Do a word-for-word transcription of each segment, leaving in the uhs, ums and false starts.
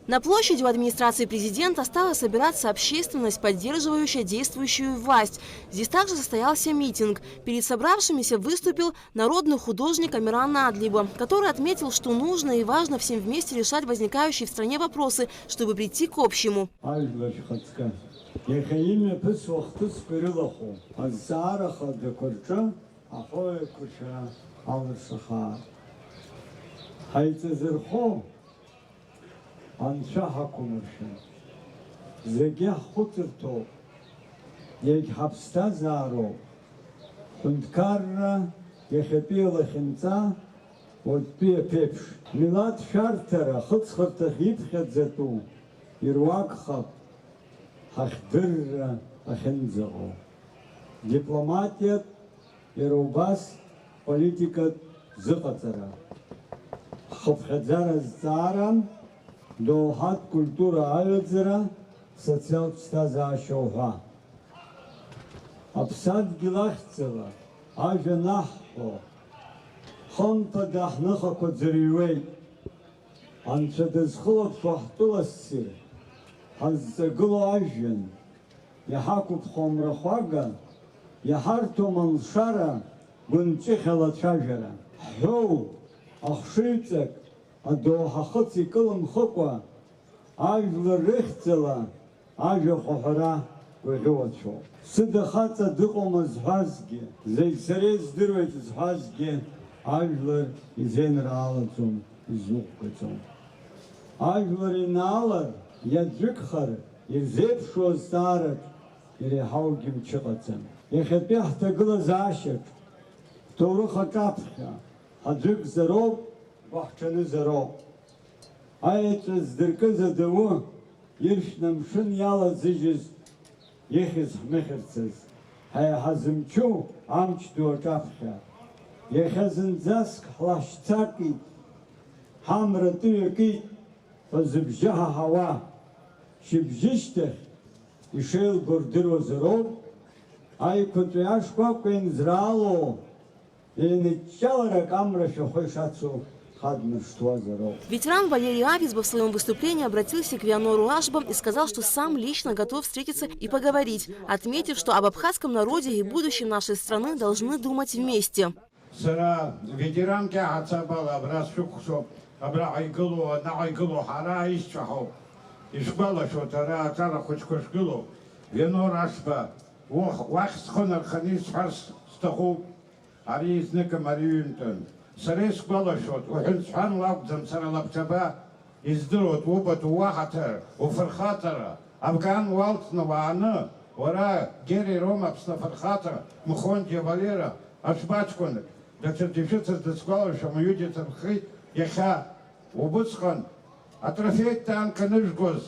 На площади у администрации президента стала собираться общественность, поддерживающая действующую власть. Здесь также состоялся митинг. Перед собравшимися выступил народный художник Амиран Адлиба, который отметил, что нужно и важно всем вместе решать возникающие в стране вопросы, чтобы прийти к общему. Ажәлар шәхаҵкы. Иахьа имҩаԥысуа ахҭысқәа ирылахәу азҵаара хадақәа рҿы аҳәоу еиқәыршәара алыршахааит. Ҳаиҵазырхо Анцәа ҳақәымыршәан. Зегьы ҳхәыцырҭоуп, иагьҳаԥсҭазаароуп. Ҳҳәынҭқарра иахьатәи алахьынҵа уаҵәтәи аԥеиԥш. Милаҭ шәарҭара ахыҵхырҭахь иԥхьаӡатәу ируакхап ҳахдырра ахьынӡаҟоу. Дипломатиатә Иара убас политикатә зыҟаҵара, ҳхыԥхьаӡара азҵаара, доуҳатә культура аҩаӡара, социалтә ԥсҭазаашьа уҳәа. Аԥсадгьыл ахьӡала ажәа анаҳҳәо, хымԥада ҳныхақәа ӡырҩуеит. Анцәа дызхылаԥшуа ҳтәыла ссир, ҳазҵагылоу ажәҩан, иҳақәыԥхо амрахәага, иҳарҭом алшара гәынҵәыхьала ацәажәара. Ҳҳәоу, ахшыҩҵак адоуҳа хыц икылымхыкәа, ажәлар рыхьӡала ажәахә аҳәара гәаӷьуацәоуп. Сыда хаҵа дыҟоума зҳәазгьы, зегь сара издыруеит зҳәазгьы, ажәлар изеинраалаӡом, изныҟәгаӡом. Ажәлар инаалар, иаӡәыкхар, ирзеиԥшу азҵаараҿ иреиҳаугьы мчы ыҟаӡам. Иахьатәи ҳҭагылазаашьаҿ, ҳҭоурых аҿаԥхьа, ҳаӡәыкзароуп, гәаҳҽанызароуп. Аеҵәа здыркыз адау иршәны амшын иалазыжьыз ихьыз ҳмыхьырцаз, ҳаиҳа зымчу амч ду аҿаԥхьа. Иахьа зынӡаск ҳлашьцакит, ҳамра тәыҩакит ҳәа зыбжьы ҳаҳауа, шьыбжьышьҭахь ишеилго рдыруазароуп, аиқәаҵәеи ашкәакәеи нзраало, еиныччаларак амра шәахәа ишацу хадмыршҭуазароуп. Ветеран Валерий Авизба в своём выступлении обратился к Вианору Ашба и сказал, что сам лично готов встретиться и поговорить, отметив, что об абхазском народе и будущем нашей страны должны думать вместе. Сара ветеранк иаҳасабала абра сшәыкәхшоуп, абраҟа игылоу, анаҟа игылоу ҳара аишьцәа ҳауп. Ишәгәалашәоит, ара аҿар ахәыҷқәа шгылоу, Вианор Ашба, уахь, уахь схы нарханы исҳәарц сҭахуп. Ари зныкым ари ҩынтәын. Сара исгәалашәоит, уҳәан-сҳәанла акәӡам, сара лабҿаба издыруеит, убатәу уаҳаҭыр, уфырхаҵара, Афган уалҵны уааны, уара, Гери Рома, Аԥсны афырхаҵа, Мхонџьиа Валера, аҽбаҷкәынак, даҽаӡәы ишәыцыз дысгәалашәом, уҩыџьа ҭырхеит, иахьа убысҟан атрофеитә танк аныжәгоз,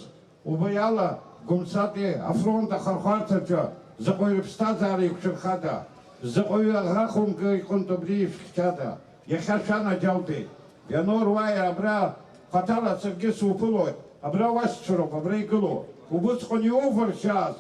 Убри ала, Гәымсатәи афронт ахырхәарҭаҿы заҟаҩы рыԥсҭазаара еиқәшәырхада, заҟаҩы аӷа хәымга иҟынтә абри ишәхьчада, иахьа шәанаџьалбеит. Вианор, уааи абра, хаҭала саргьы суԥылоит, абра уашьцәа роуп, абра игылоу. Убысҟан иувыршьааз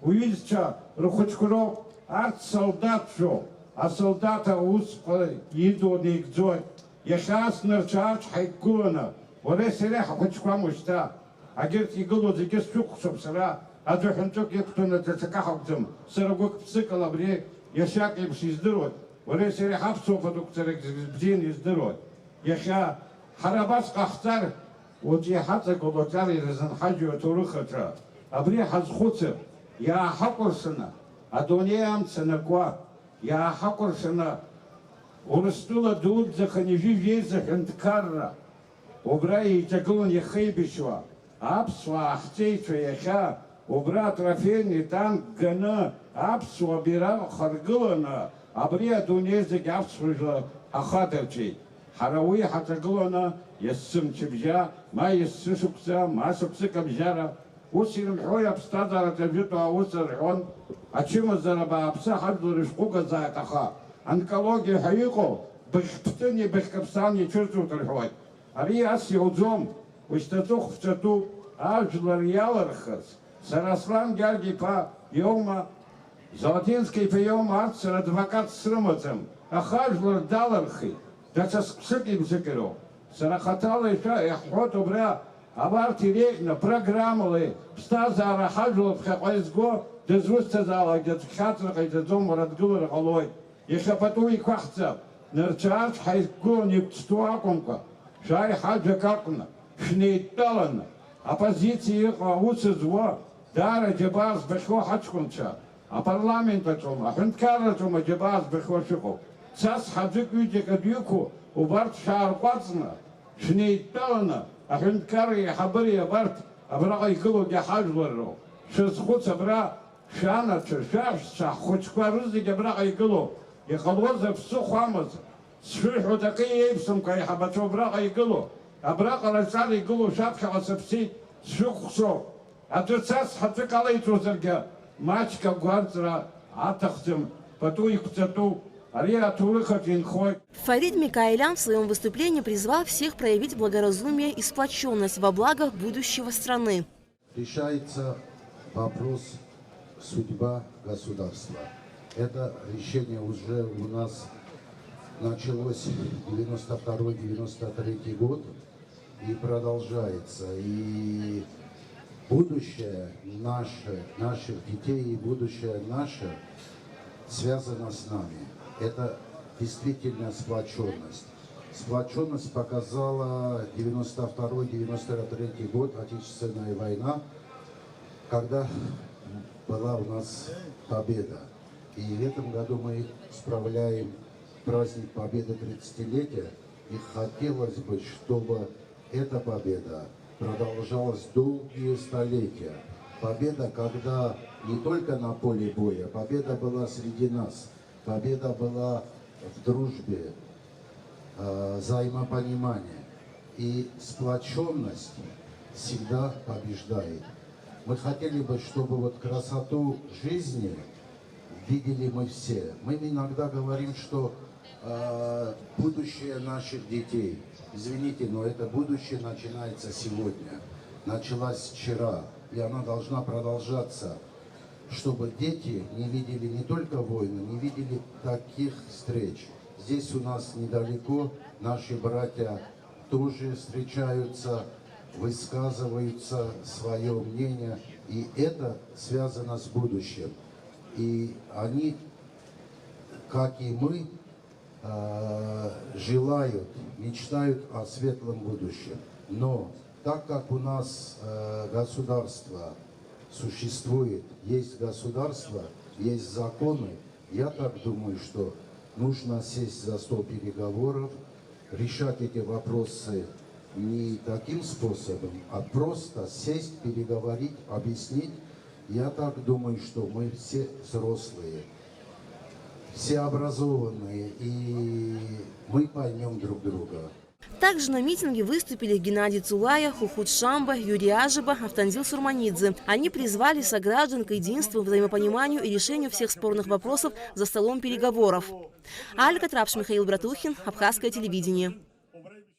уҩызцәа рхәыҷқәа роуп, арҭ солдаҭ роуп, асолдаҭ аусқәа идуны игӡоит. Иахьа ас нырцә-аарцә ҳаиқәгыланы, уареи сареи ҳахәыҷқәам уажәшьҭа. Агьырҭ игылоу зегьы сшәыкәхшоуп сара, аӡәы ҳәынҵәак иқәтәаны даҽакы ҳакәӡам, сара гәык-ԥсыкала абри иашьак еиԥш издыруеит, уареи сареи ҳаԥсуа продукциа рахь зегьы бзианы издыруеит. Иахьа ҳара абас ҟаҳҵар, уаҵәы иҳаҵагылоу аҿар ирзынҳажьу аҭоурых аҿы, абри ҳазхәыцып, иааҳакәыршаны, адунеи амца анакуа, иааҳакәыршаны, Урыстәыла дуӡӡаханы ижәижәеиза ҳәынҭқарра, Убра еиҿагылан иахеибашьуа аԥсуаа ҳҵеицәа иахьа убра атрофейный танк ганы аԥсуа бираҟ хыргыланы абри адунеи зегь аԥсуа жәлар ҳахадырҵәеит. Ҳара уи ҳаҿагыланы есымчыбжьа, ма есышықәса, ма шықәсык абжьара, ус ирымҳәои аԥсҭазаараҿы ажәытәы аус рҳәон, ачымазара бааԥсы ҳажәлар ишәҟәыгазааит, аха онкологиа ҳәа иҟоу быхьԥтәыни быхькаԥсани ицәырҵуеит рҳәоит. Ари ас иауӡом, ушьҭаҵыхә ԥҵәатәуп, ажәлар иалырхырц. Сара Аслан Гьаргь-иԥа иоума, Золотински-иԥа иоума, арҭ сара адвокат срымаӡам, аха ажәлар далырхит, даҽа сԥшык-ибжык ироуп. Сара хаҭала ишәа-, иаҳҳәоит убра, Абарҭ иреиӷьны, программала, ԥсҭазаара ҳажәлар ԥхьаҟа изго, дызусҭазаалакгьы аӡә хьаҵра ҟаиҵаӡом, уара дгылар ҟалоит. Иахьа пату иқәаҳҵап, нырцә-аарцә ҳаизгылон иқәҵтәу акәымкәа, шәааи ҳажәак акәны, шәнеидтәаланы, оппозициа иҟоу аус зуа, даара џьабаа збахьоу ҳаҷкәынцәа, апарламент аҿоума, аҳәынҭқарраҿоума џьабаа збахьоу шәыҟоуп. Цас ҳаӡәык-ҩыџьак адәы иқәу убарҭ шәаарҟәаҵны, шәнеидтәаланы, аҳәынҭқарра еиҳабыреи абарҭ абраҟа игылоугьы ҳажәлар роуп. Шәазхәыц абра, шәанацәа, шәаҳәшьцәа, ҳхәыҷқәа рызегь абраҟа игылоуп. Иҟалозар, ԥсыхәа амазар, сшәыҳәоит, акы еиԥшымкәа аиҳабацәа убраҟа игылоуп. Абраҟа рҿар игылоу шәаԥхьаҟа сыԥсит, сшәыхәсоуп. Аӡәы цас ҳаӡәы ҟалеиҵозаргьы, маҷк агәарҵра аҭахӡам, пату иқәҵатәуп, ари аҭоурых аҿы инхоит. Фарид Микаэлян в своём выступлении призвал всех проявить благоразумие и сплочённость во благо будущего страны. Решается вопрос, судьба государства. Это решение уже у нас началось девяносто второй, девяносто третий год и продолжается. И будущее наше, наших детей и будущее наше связано с нами. Это действительно сплочённость. Сплочённость показала девяносто второй, девяносто третий год, Отечественная война, когда была у нас победа. И в этом году мы справляем праздник Победы тридцатилетия. И хотелось бы, чтобы эта победа продолжалась долгие столетия. Победа, когда не только на поле боя, победа была среди нас, победа была в дружбе, э, взаимопонимании. И сплочённость всегда побеждает. Мы хотели бы, чтобы вот красоту жизни видели мы все. Мы иногда говорим, что, э, будущее наших детей. Извините, но это будущее начинается сегодня. Началась вчера, и она должна продолжаться, чтобы дети не видели не только войны, не видели таких встреч. Здесь у нас недалеко наши братья тоже встречаются, высказываются, своё мнение, и это связано с будущим. И они, как и мы, э, желают, мечтают о светлом будущем. Но так как у нас, э, государство существует, есть государство, есть законы, я так думаю, что нужно сесть за стол переговоров, решать эти вопросы не таким способом, а просто сесть, переговорить, объяснить. Я так думаю, что мы все взрослые, все образованные, и мы поймём друг друга. Также на митинге выступили Геннадий Цулая, Хухут Шамба, Юрий Ажеба, Автандил Сурманидзе. Они призвали сограждан к единству, взаимопониманию и решению всех спорных вопросов за столом переговоров. Альга Трапш, Михаил Братухин, Абхазское телевидение.